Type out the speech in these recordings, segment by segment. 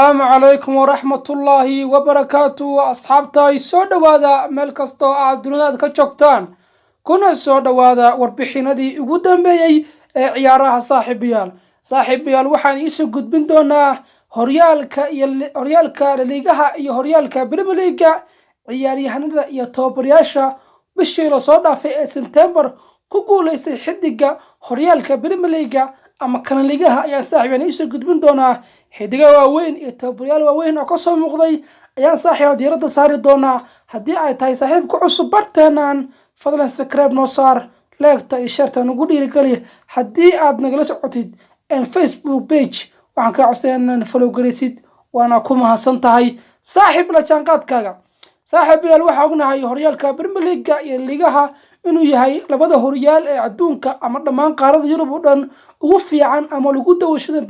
Asalaamu calaykum waraxmatullaahi wabarakaatu. Asxaabta, ay soo dhowaada meel kastoo aad dunida ka joogtaan, kuna soo dhowaada warbixinadii ugu dambeeyey ee ciyaaraha. Saaxiibayaal, waxaan iisoo gudbin doonaa horyaalka iyo horyaalka laliigaha iyo horyaalka Premier League-ga, ciyaaryahanada iyo tababarayaasha bishii lasoo dhaafay ee Sebtembar ku guuleystay xidiga horyaalka Premier League-ga ama kanaligaha ayaan, saaxiibaan, iisoo gudbin doonaa. Xidiga waaweyn iyo tababarayaal waaweyn oo kasoo muuqday ayaan, saaxiiba, diiradda saari doonaa. Haddii ay tahay saaxiibka cusub barteenan, fadlan subscribe noo saar, like-ta iyo share-ta nagu dhiirigeli. Haddii aad nagala socotid Facebook page, waxaan kaa codsanaya inaan follow garaysid, waana ku mahadsan tahay, saaxiib, la jaanqaadkaaga. Saaxiibayaal, waxaa ognahay horyaalka Premier League-ga iyo ligaha inuu yahay labada horyaal ee adduunka ama dhammaan qaarada Yurub oo dhan ugu fiican ama lagu daawashada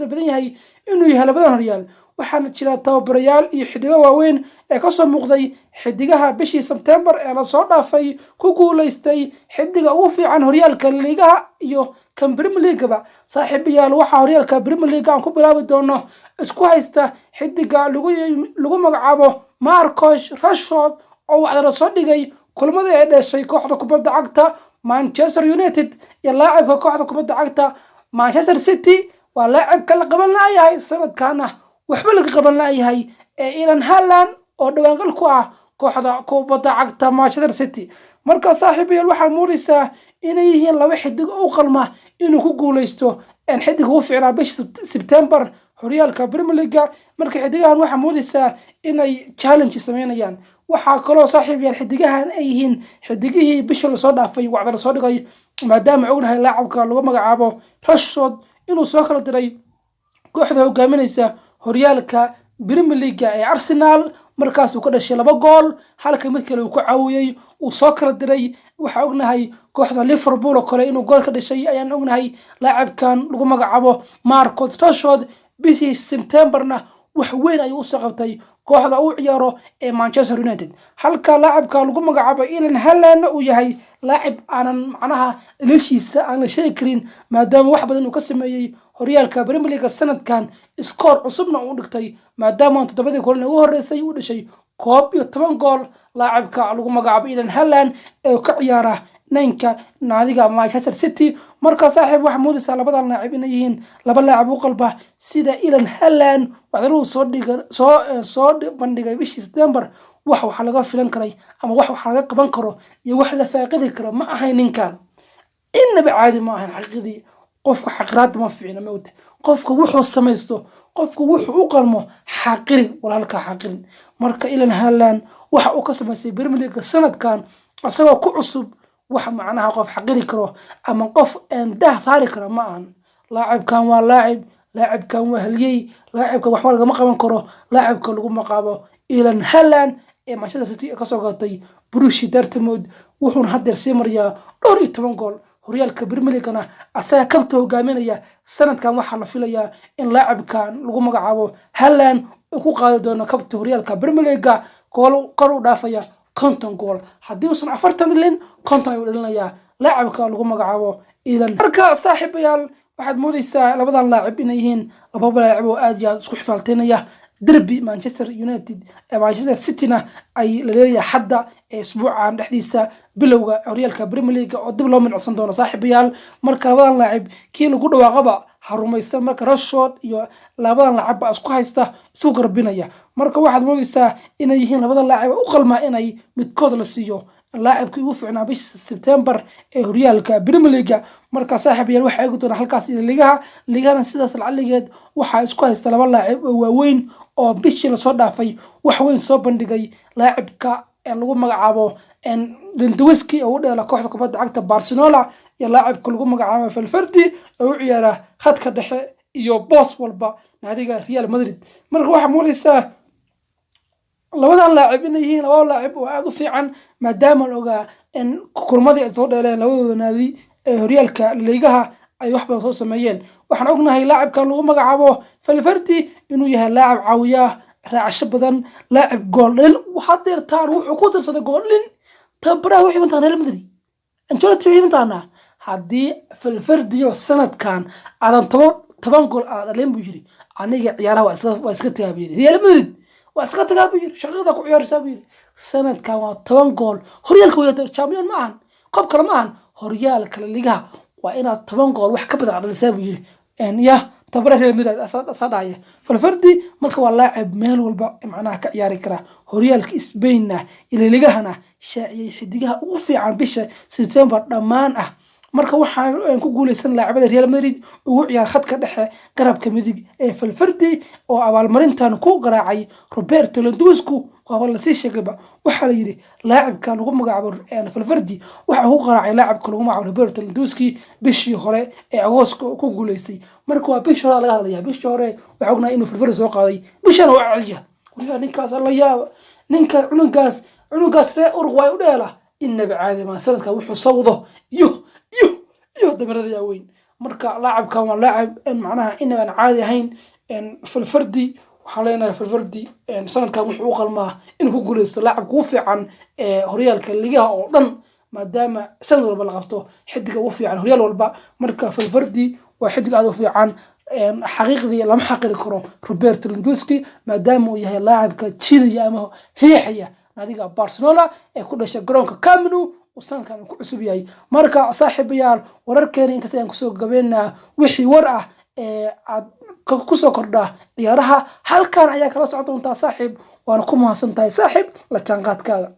badan yahay inuu yahay labadan horyaal. Waxaana jira tababarayaal iyo xidigo waaweyn ee kasoo muuqday xidigaha bishii Sebtembar ee lasoo dhaafay ku guuleystay xidiga ugu fiican horyaalka liigaha iyo kan Premier League-gaba. Saaxiibayaal, waxaa horyaalka Premier League aan ku bilaabi doono isku haysta xidiga lagu magacaabo Marcus Rashford, oo wacdala soo dhigay kulmadii ay dhashay kooxda kubadda cagta Manchester United, iyo laacibka kooxda kubadda cagta Manchester City. Waa laacibka la qaban laayahay, sanadkaana waxba laga qaban laayahay, ee Erling Haaland oo dhawaangal ku ah kooxda kubadda cagta Manchester City. Marka, saaxiibayaal, waxaa muuraysaa inay yihiin laba xidig u qalma inuu ku guuleysto xidig ugu fiicnaa bisha Sebtembar horyaalka Premier League-ga. Marka xidigahan waxaa moodaysaa inay challenge sameynayaan. Waxaa kaloo, saaxiibayaal, xidigahan ay yihiin xidigihii bisha lasoo dhaafay wacda lasoo dhigay, maadaama ognahay laacabka lagu magacaabo Rashford inuu soo kala diray kooxda hogaaminaysa horyaalka Premier League-ga ee Arsenal. Markaasuu ka dhashay laba gool, halka mid kale uu ku caawiyey, uu soo kala diray. Waxaa ognahay kooxda Liverpool oo kale inuu gool ka dhashay ayaan ognahay. Laacibkan lagu magacaabo Marcus Rashford bishii Septemberna wax weyn ayuu usoo qabtay kooxda uu ciyaaro ee Manchester United, halka laacibka lagu magacaabo Erling Haalandna uu yahay laacib aanan macnaha leeshiisa aan la sheegi karin, maadaama wax badan uu ka sameeyey horyaalka Premier League sanadkan, score cusubna uu dhigtay, maadaama toddobadii kulan ugu horeysay uu dhashay 11 gool, laacibka lagu magacaabo Erling Haaland ee ka ciyaara ninka naadiga Manchester City. Marka, saaxiib, waxaa moodaysaa labada laacib inay yihiin laba laacib u qalba. Sida Erling Haaland waxdaruhu soo dhiga soo bandhigay bishii September, wax waxa laga filan karay ama wax waxa laga qaban karo iyo wax la faaqidi karo ma ahayn. Ninkan inaba caadi ma ahayn xaqiiqdii. Qofka xaqiraada ma fiicna mawta. Qofka wuxuu samaysto, qofka wuxuu u qalmo xaqirin, walaalka xaqirin. Marka Erling Haaland waxa uu ka samaystay Premier League sanadkan isagoo ku cusub, wax macnaha qof xaqiri karo ama qof dah saari karo ma ahan. Laacibkan waa laacib, laacibkan waa halyey, laacibkan waxba lagama qaban karo. Laacibka lagu magacaabo Erling Haaland ee Manchester City kasoo gatay Borussia Dortmund wuxuuna haddeer sii marayaa dhowr iyo toban gool. Horyaalka Premier League-na asaga kabta hogaaminaya sanadkan. Waxaa la filayaa in laacibkan lagu magacaabo Haaland uu ku qaadi doono kabta horyaalka Premier League-ga gool kor u dhaafaya 50 gool. Haddii uusan 40 dhalin, 50 ayuu dhalinayaa laacibka lagu magacaabo Erling. Marka, saaxiibayaal, waxaad moodaysaa labadan laacib inay yihiin laba laacib oo aad iyo aad isku xifaalteynaya. Derby Manchester United ee Manchester Cityna ay la leeyahay xadda ee isbuucan dhexdiisa bilowga horyaalka Premier League oo dib loo milicsan doono, saaxiibayaal. Marka labadan laacib kii lagu dhawaaqaba ha rumaysan. Marka Rashford iyo labadan laacib baa isku haysta, isku garbinaya. Marka waxaad moodaysaa inay yihiin labada laacib u qalmaa inay midkood la siiyo laacibkii ugu fiicnaa bisha Sebtembar ee horyaalka Premier League. Marka, saaxiibayaal, waxaa eegi doonaa halkaas iyo ligaha. Ligahana sidaas lacaligeed waxaa isku haysta laba laacib oo waaweyn oo bishii lasoo dhaafay wax weyn soo bandhigay: laacibka lagu magacaabo Lewandowski oo u dheela kooxda kubadda cagta Barcelona iyo laacibka lagu magacaabo Valverde oo u ciyaara khadka dhexe iyo boos walba naadiga Real Madrid. Marka waxaa moodaysaa labadan laacib inay yihiin laba laacib oo aada u fiican, maadaama la ogaa in kulmadii ay soo dheeleen labadooda naadi ee horyaalka liigaha ay wax badan soo sameeyeen. Waxaan ognahay laacibkan lagu magacaabo Valverde inuu yahay laacib caawiya, raacasho badan, laacib gool dhalin. Waxaad deertaan wuxuu ku darsaday gool dhalin. Tababaraha wixii mataqana Real Madrid, Ancelotti, wixii mataqaanaa haddii Valverde sanadkan aadan toban toban gool aad dhalin, buu yiri, Aniga ciyaaraha waa iska tagaa buu yiri. Real Madrid waa iska tagaa buu yiri, shaqada ku ciyaaraysaa buu yiri. Sanadkan waa 10 gool horyaalka wada, champion ma ahan, koob kale ma ahan, horyaalka La Ligaha waa inaad 10 gool wax ka badan dhalisaa buu yiri. Ya tababaraha Real Madrid asaa dhahaya Valverde. Marka waa laacib meel walba macnaha ka ciyaari kara, horyaalka Spainna iyo La Ligahana shaaciyay xidigaha ugu fiican bisha September dhammaan ah. Marka waxaan ku guuleysan laacibada Real Madrid ugu ciyaar khadka dhexe garabka midig ee Valverde oo abaalmarintan ku garaacay Roberto Lewandowski. Waaba lasii sheegayba, waxaa la yidhi laacibka lagu magacaabo Valverde waxa ku garaacay laacibka lagu magacaabo Roberto Lewandowski bishii hore ee Agooska ku guuleystay. Marka waa bishii hore laga hadlaya, bishii hore waxaa ognahay inuu Valverde soo qaaday, bishana waa celiya. Wariyaa ninkaas la yaaba, ninka cunugaas reer Uruguay u dheela inaba caadi maa. Sanadka wuxuu soo wado iyo damarada yaaweyn. Marka laacibkan waa laacib macnaha inaan caadi ahayn Valverde. Waxaan leenahay Valverde sanadkan wuxuu u qalmaa inuu ku guuleysto laacibka ugu fiican ee horyaalka ligaha oo dhan, maadaama sanad walba la qabto xidiga ugu fiican horyaal walba. Marka Valverde waa xidig aad u fiican xaqiiqdii, lama xaqiri karo Roberto Lewandowski, maadaama uu yahay laacibka jiidaya ama riixaya naadiga Barcelona ee ku dhashay garoonka Camp Nou, uu sanadkan ku cusub yahay. Marka saaxiibayaal, wararkeena intaas ayaan kusoo gabeynaa. Wixii war ah ee aad kusoo kordhaa ciyaaraha halkan ayaa kala socon doontaa, saaxiib. Waana ku mahadsan tahay, saaxiib, la jaanqaadkaaga.